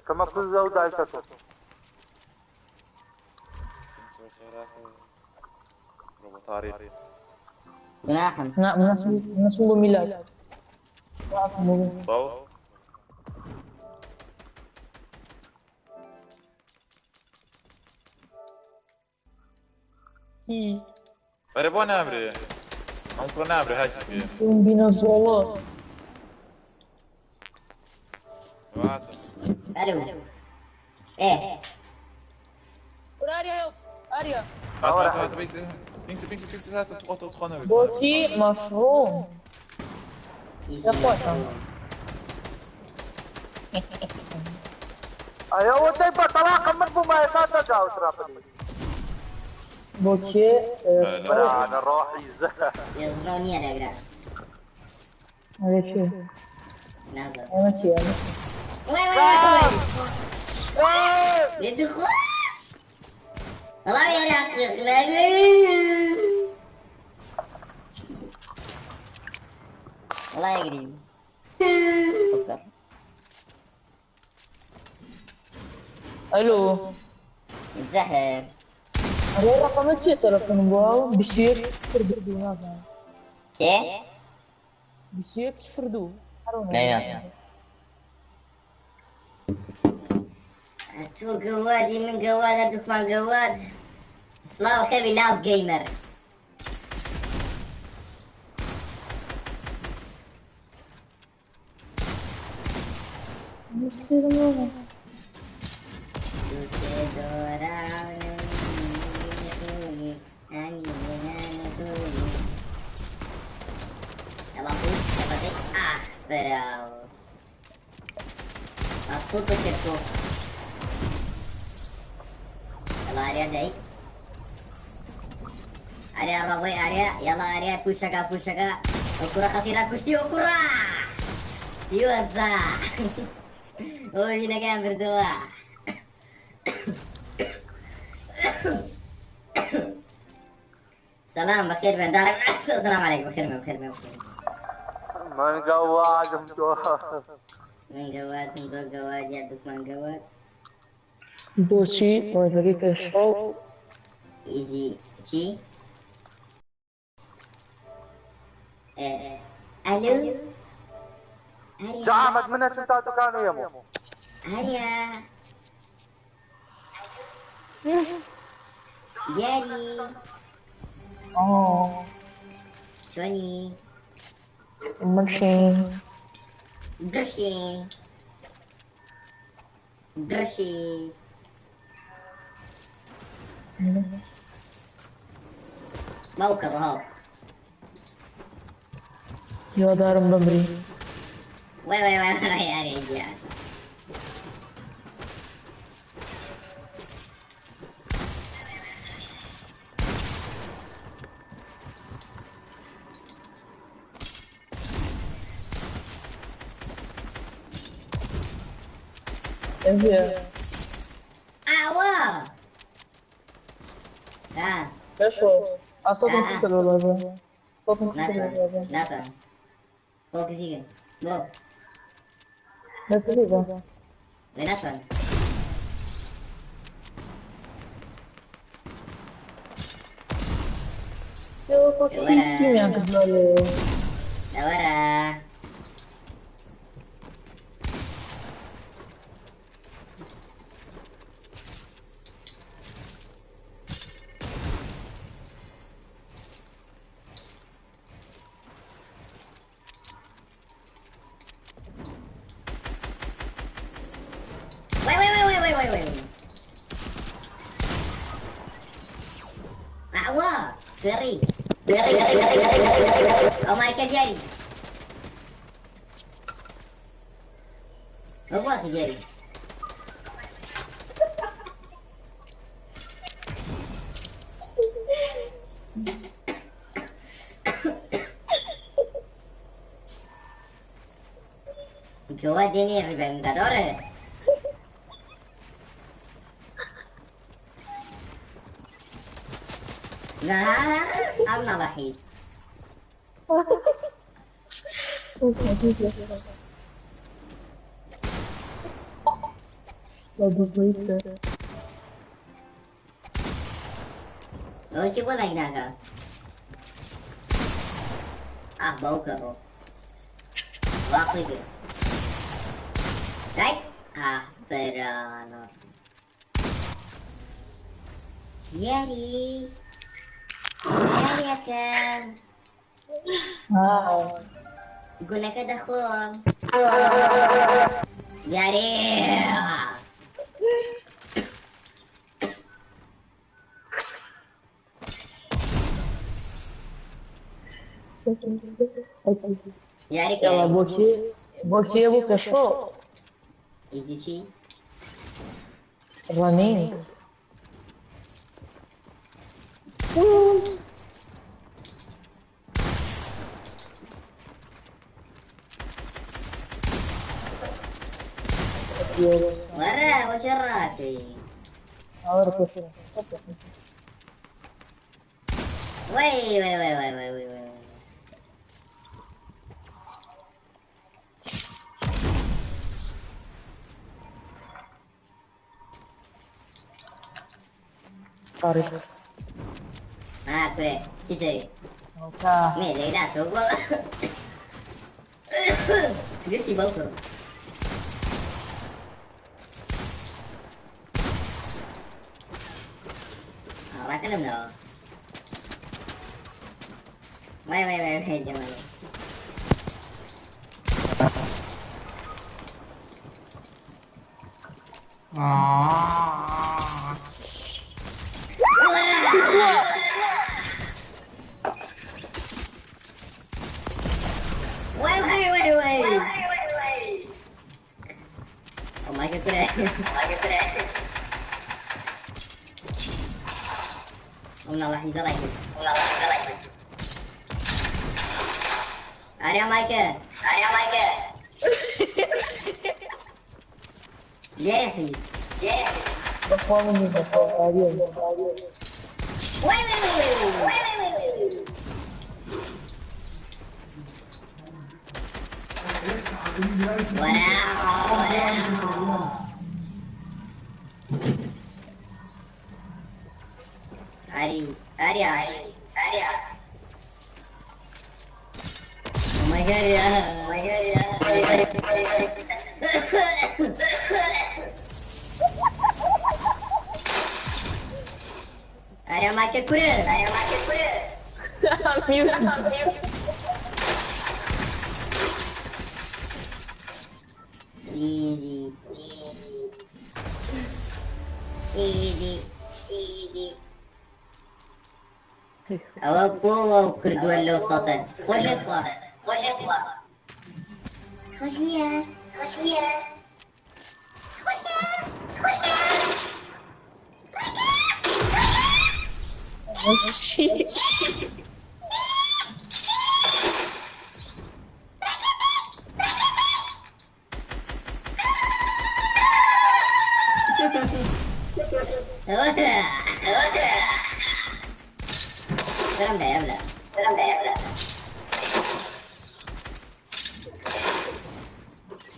کەمە پزە و دایکە تۆ. گوناحم. نا نسوڵ میلاد. صو ئەرێ بۆ نامرێ؟ ئەم کوڕە نامرێ هاکی پێ. سوم بینە زۆڵە. واتە. ئەلو. ئێ. کورە ئاریا هێڵ ئاریا. هات هات هات بيت بينسي بينسي بينسي هات تخوا تخوا نبي. بۆچی مەشڕوم؟ ئیزی. لە خۆتە. ئەوە دەی بە تەلاقم من بوومە ئێستا دەجاوترا بنی. بۆ کێ؟ برانە ڕۆحی زە. ئێزڕۆ نییە لەگرە. ئەرێ کێ؟ نازانم. ئێمە چی ئێمە؟ وای وای وای وای. لێ دخوا. وەڵا یاری حەقیق وەڵا یەگریم. فكر. ئەلۆ. زەحر. ئەرێ ڕقەمە چییە تەلەفۆنم بۆ؟ 2102 نازانم. کێ؟ 2102. نەیناسم. تۆ گەوادی من گەواد هەردووکمان گەواد. سڵاو خێربی لاس گەیمەر. دووسێ دۆراونم خونی ئەمینە نانەگونی. يلا فوت يلا آخ براو. مبسوط كرتو. يلا اريا داي. اريا ربوي اريا يلا اريا بوشكا بوشكا وكرة خطيرة كشتي وكرة يوزع وينا كان بردوا سلام بخير بن دارك السلام عليكم بخير بن بخير بن بخير من گەوادم تۆ. من قواد من دو قواد يا دوك من قواد بۆچی ڕۆژەکەی پێشڕەو؟ ايزي تي اه. الو اريا جا ئامەد منە چم تا دوکان و یەمۆ. اريا دیاری ئا چۆنی مەشین. برشی برشی موقع رهاب هیوادارم بمری. وي وي وي وي يا رجال ئەوێ. اوا ها پێشڕەو. ئا سەوتم آه. قسکە لەوڵاژە. سەوتم قسکە ناتوان لەوڵاژە. ناتوان فۆکسیگن بۆ نەتزیگە. وێ ناتوان سێوە پاکی وەرە ستیمیان کردووە لێ. وەرە وي وي وي وي وي وي وي أوا فيري فيري أو مايكل جاري هو جاري جوادني Reventador. لا أنا بحيس. لە دزیتە. ئەوە چی بۆ لایک ناکا؟ ئاه باوکە ڕۆ واقعی کرد لایک. ئاه بەرانە یاری یاریەکەم گولەکە دەخۆم یاری. یاری. یاڵا بۆ کێ بۆ کێ بۆ پێشۆ؟ ئیزی چی؟ ڕەنینگ. وەرە وەشە ڕاکەی. ئاوەرە پێشۆ. وەی وەی وەی وەی وەی وەی وەی. ساری. ها کورێ چی دەوێ؟ تا مێ لەیلا تۆ بۆ گرتی باوکم. ڕاکە لەم ناوە. وای وای وای وای جەمال. وای وای وای وای. Oh my god, کورێ. ئەو ناڵە حیزە ڕای کرد. ئاریا مایکە. لێرە حیز. بەخوا منی بەخوا ئاریە. وای وای وای وای. وەرە. ئاری ئاریا ئاریا. Oh my god, yeah. Oh my god, yeah. ئاریا مایکە کورە. ئاریا مایکە کورە. Easy. Easy. Easy. Easy. ئەوە بۆ واو کردووە لەو سەتە. خۆشە خوا. خۆشە خوا. خۆش نییە. خۆش نییە. خۆشە. خۆشە. بەرەم لای ئەم لا. بەرەم لای ئەم لا.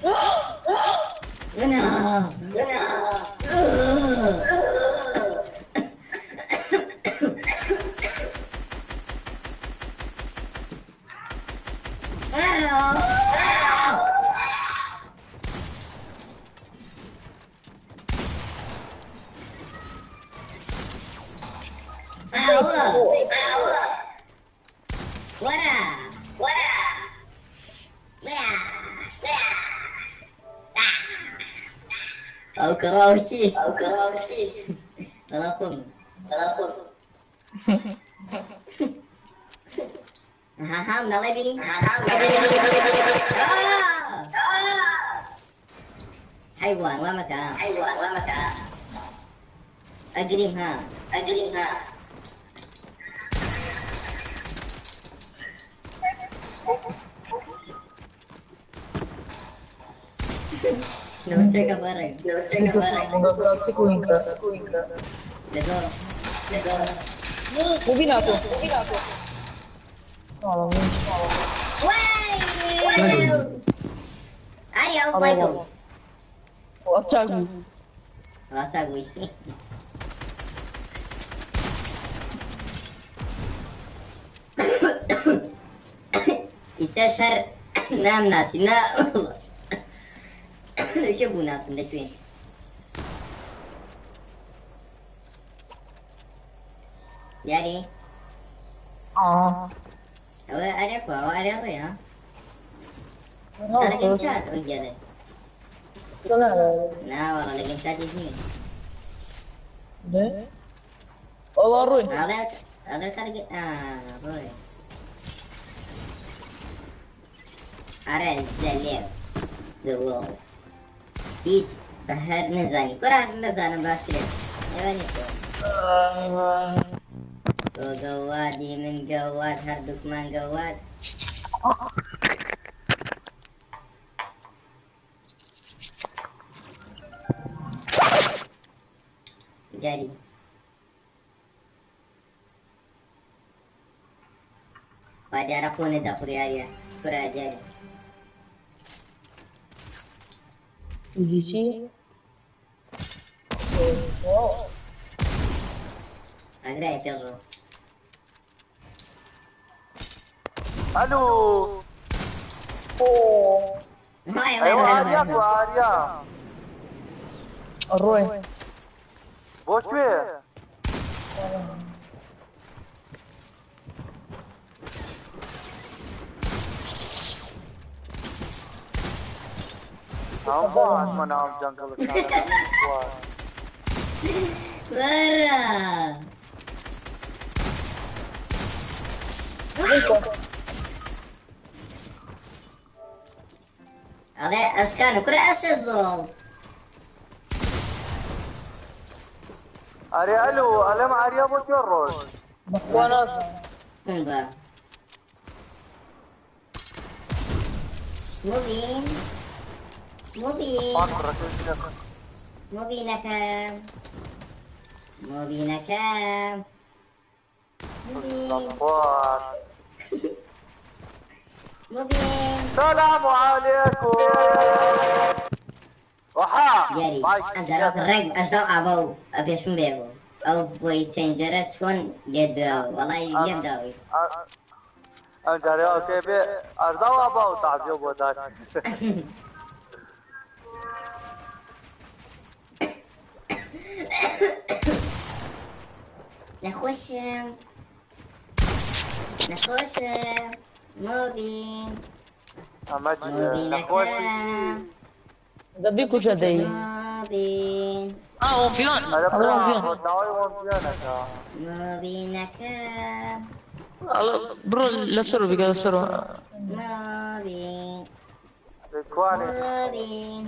No. وەرە. وەرە. وەرە. ئەو کڕاوچی. ئەو کڕاوچی. بەڵا خۆم. بەڵا خۆم. ها ها مناڵی بینی. ها ها مناڵی بینی. حیوان وا مەکە. حیوان وا مەکە. ئەگریم ها. ئەگریم ها. نەوسێکە بەڕێ. نەوسێکە بەڕێ. لەگەڵ. لەگەڵ. مبیناتۆ. وای. ئاریا ئەو مایکڵ. چاک بوو. ڕاسا بووی. ئیسەش هەر نامناسی نا لەکوێ بوو ناسم لەکوێ؟ دیاری؟ ئەوە ئەرێ کوا ئەوە ئەرێ ڕێیە لەگەم چات ئەو گێلێ نا وەڵا لەگەم چاتیش نییە. وەڵا ڕۆی. ئەڵێ ئەڵێ خەڵک ئا ڕۆی. ئەرێ زەلێ دەوڵ هیچ بە هەر نەزانی کورە نەزانم باشترێ ئێوە نیە تۆ تۆ گەوادی من گەواد هەردووکمان گەواد. دیاری وا دیارە خۆنێ دەخوری ئاریە کورە دیاری. چی؟ ئاگرای پێڕۆ. ئەلو. وای وای ئەیوە وای ئاریا وای کو ئاریا. ڕۆی. بۆ کوێ؟ ئەم بۆ هاتمە ناو جەنگڵەکانە. وەرە. ئەڵێ ئەشکانە کورە ئەشە زۆڵ. ئەرێ ئەلو ئەلێم ئاریا بۆ کوێ ڕۆشت؟ بەخوا نازانم. چۆن بە مبین مبین پاک کوڕەکەی چییە؟ مبینەکەم مبینەکەم مبین خوات. مبین سلام علیکم. وەحا دیاری مایک ئەمجارە وەک ڕێک ئەژداو ئاوا و پێشم بێ بوو ئەو بۆی چەنجەرە چۆن لێت داوە وەڵای لێم داوی. ئەم جارێ ئەوکێ بێ ئەژداو ئابا و تەعزیە بۆ داک. نەخۆشم نەخۆشم مبین ئەمە چییە؟ نەخۆشی مبینەکەم دە بیکوژە دەی. مبین ئەرێ ئەڵێ برا وەنفیان. ڕۆژناوەی وەنفیانەکە. مبینەکەم بڕۆ لەسەر بگە لەسەر. مبین کوانێ مبین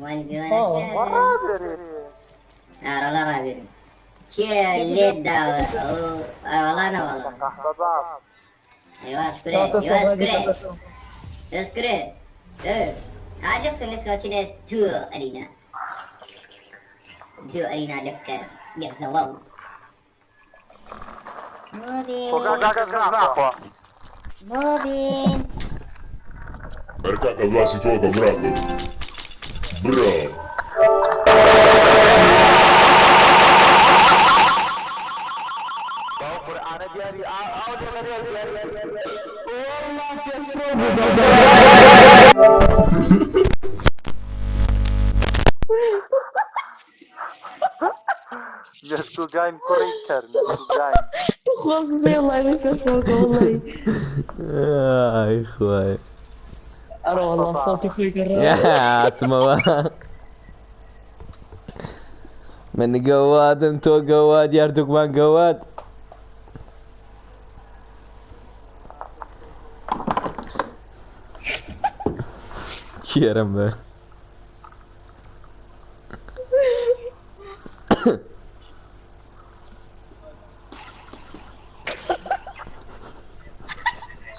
وەنفیانەکەم وەڕابێرێ. ئارەڵا ڕابێرم چێ لێت داوە ئەو ئەوەڵا نەوەڵا قەحبە باب. ئێوە شکرێ ئێوە شکرێ شکرێ ئا لەفکە لەفکە چینە تو ئەرینا تو ئەرینا لەفکە لێ زەوەڵ مبین خۆ کاکە ناخوا. مبین ئەرێ کاکە باسی تۆ کە براکەم برا. باو قورئانە دیاری ئاو لێ دیاری. مێشکوگاین کوڕی کەر مێشکوگاین. خوا زێ لایڤی پێشەوەکە وەڵی. ئای خوای. ئەرە وەڵا سەوتی خۆی کەڕا. هاتمەوە من گەوادم تۆ گەواد هەردووکمان گەواد. کێرم بە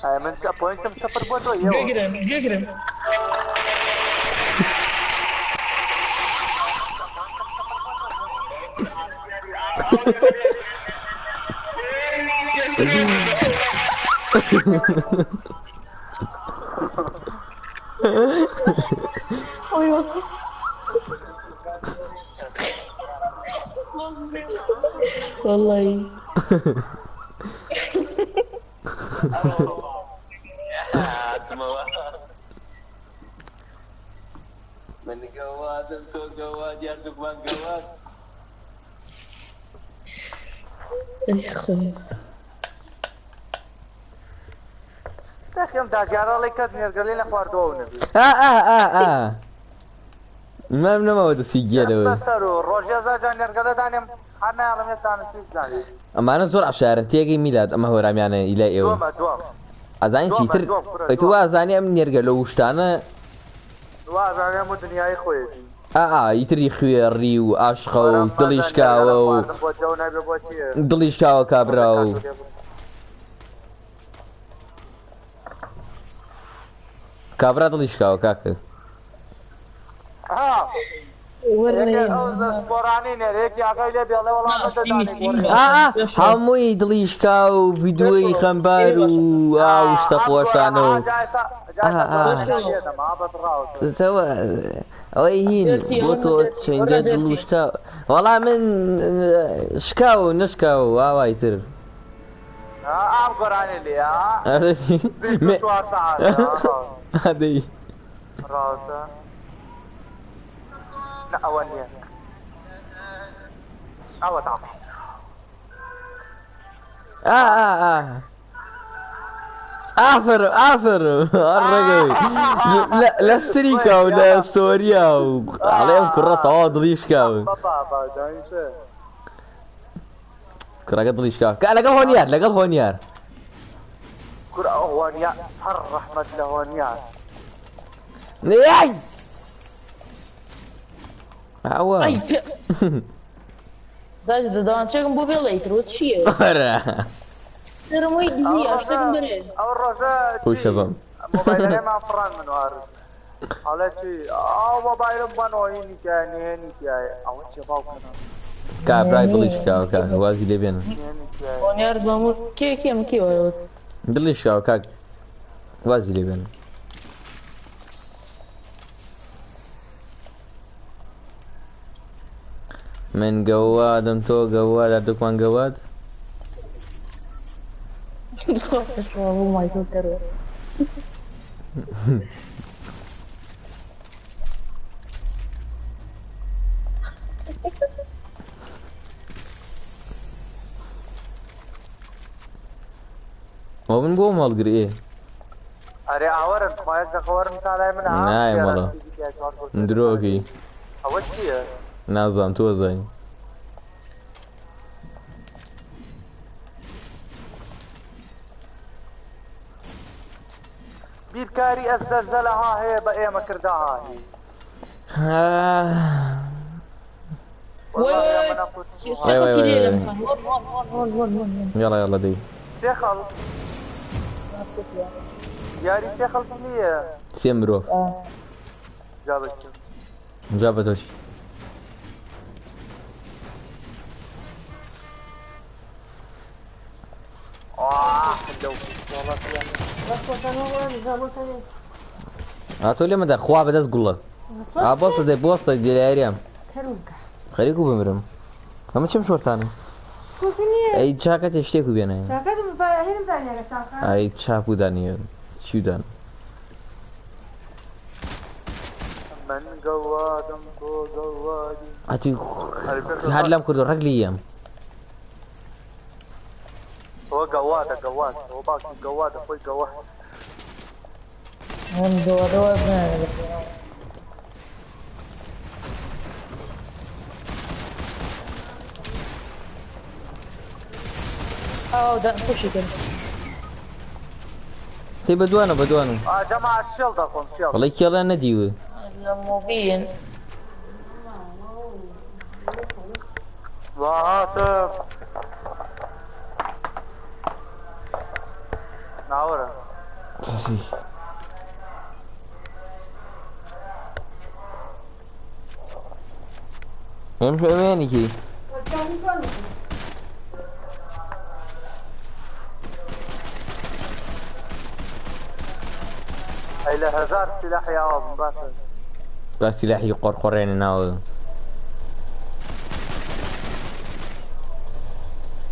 ئەی من پۆینتم سفر بۆ تۆ ئێوە. گەگرن گەگرن. وەڵڵی. من گەوادم تۆ گەواد یاردووکمان گەواد. ئەی خۆی. تاخی ئەم داگیارە ئەڵێ کەس نێرگەلەی نەخواردووە و نەبی. ئا ئا ئا ئا مام نەماوە دەستی گێلەوە. بەسەر و ڕۆژێ هەزار جار نێرگەلە دانێم هەر نایەڵم یەکتانە چی بزانێ. ئەمانە زۆر عەشایەرن تێگەی میلاد ئەمە هەورامیانە ئیلای ئێوە. دووەمە دووەم. ئەزانی دووەمە چیتر دووەم کورە ئەی تو دووەم. وازانی ئەم نێرگەلە و شتانە. وازانێ هەموو دنیای خۆیەتی. ئا ئا ئیتری خوێڕی و ئاشقە و وەرە دڵی مەزە نێرگەلە شکاوە و خواردن بۆ جەو نەبێ بۆ چییە؟ دڵی شکاوە کابرا ئەوەندە و. کاتۆ لێ بوو. کابرا دڵی شکاوە کاکە. ها وەرە یەکێ ئەو سپۆرانی نێر یەکی ئاگای لێ بێڵێ وەڵام نا سیمی نەدەزانێ سیمی گۆڕێ. ئا باشە ئا پێش هەمووی دڵی شکاو و ڤیدیۆی خەمبار و ئا و شتە ئەم گۆرانە خۆشانە ها و جایسا ئا جایسا ئا پێش گۆرانەکان لێدەم ها بەدڕاوە. تەوە ئەوەی هین دێرتی بۆ وەرنە تۆ دێرتی چەندە وەرنە دڵ و دێرتی. شکاو وەڵا من شکاو و نەشکاو و ئاوای تر. ها ئەم گۆرانی لێ ها 24 سەعات ها ئەدەی ڕاستە نە ئەوە نییە ئەوە تاق. ئا ئا ئا ئافەرم ئافەرم ڕێگەی لە ستریکا و لە سۆریا و ئەڵێ ئەم کوڕە تەواو دڵی شکاون. کوڕەکە دڵی شکاوە کە لەگەڵ هۆنیار لەگەڵ هۆنیار. کورە ئەو هۆنیار سەر ڕەحمەت لە هۆنیار. ئەی ئەوە ئەی پێ داش دەوانچێکم بۆ بێڵێ ئیتر وە چییە؟ وەرە سەرم وەی ئەو دزیە ڕۆژە شتێکم بەرێ. ئەو ڕۆژە چی پوشەبم مۆبایلەکەمان فڕان من وارد ئەڵێ چی ئەو مۆبایلم بەنەوە هینی تایە نهێنی تایە ئەوە چیە باوکەنە کابرای دڵی شکاوە کاکە وازی لێ بێنە. نهێنی تایە. هۆنیار بەموو کێ کێ من کێ وایەوت؟ دڵی شکاوە کاک وازی لێ بێنە. من گەوادم تۆ گەواد هەردووکمان گەواد. بۆ مایکل کەرەوە. ئەوە من بۆم هەڵگری ئێ. ئەرێ ئاوەرن خوایە دەخەوەرن تا لای من ها نایم وەڵا درۆکی. ئەوە چییە؟ نازانم تۆ زانی. بیرکاری ئەزەلزەلە ها هەیە بە ئێمە کردا ها هی. وای والله وای يا وای من أقول سێ وای خەڵکی وای لێ وای لەم وای. خان وەن وەن وەن وەن وەن وەن وەن. یاڵا یاڵا دەی. سێ خەڵ سێ خەڵ. یاری سێ خەڵکی نییە. سێ مرۆڤ. جا بە چی؟ جا بە تۆ چی؟ ئاه لەو ئا تۆ لێمەدا خوا بەدەست گوڵە. ئا بۆستە دەی بۆستە دێ خەریک و بمرم. ئەمە چیم شۆرتانە؟ ئەی چاکەتێ شتێک و بێنە. ئەی چاک و دانیە چی و دان. من گەوادم تۆ گەوادی. ئەتی هەر لەم کردو ڕەگ لیەم. هو گەوادە گەواد هو باوکی گەوادە خۆی گەواد. من گەوادەوە بنایە. ئاو دا خۆشی کرد. سێ بەدوانە بەدوانە. ئا جەماعەت شێڵ دەخۆم شێڵ. وەڵی کێڵیان نەدیوە. لە مۆبین. وا هاتم. ناوەرە. ئەم ئەمێنێکی. ئەی لە هەزار سلاحی ئاوا بم باشە. با سلاحی قۆڕقۆڕێنە ناوە.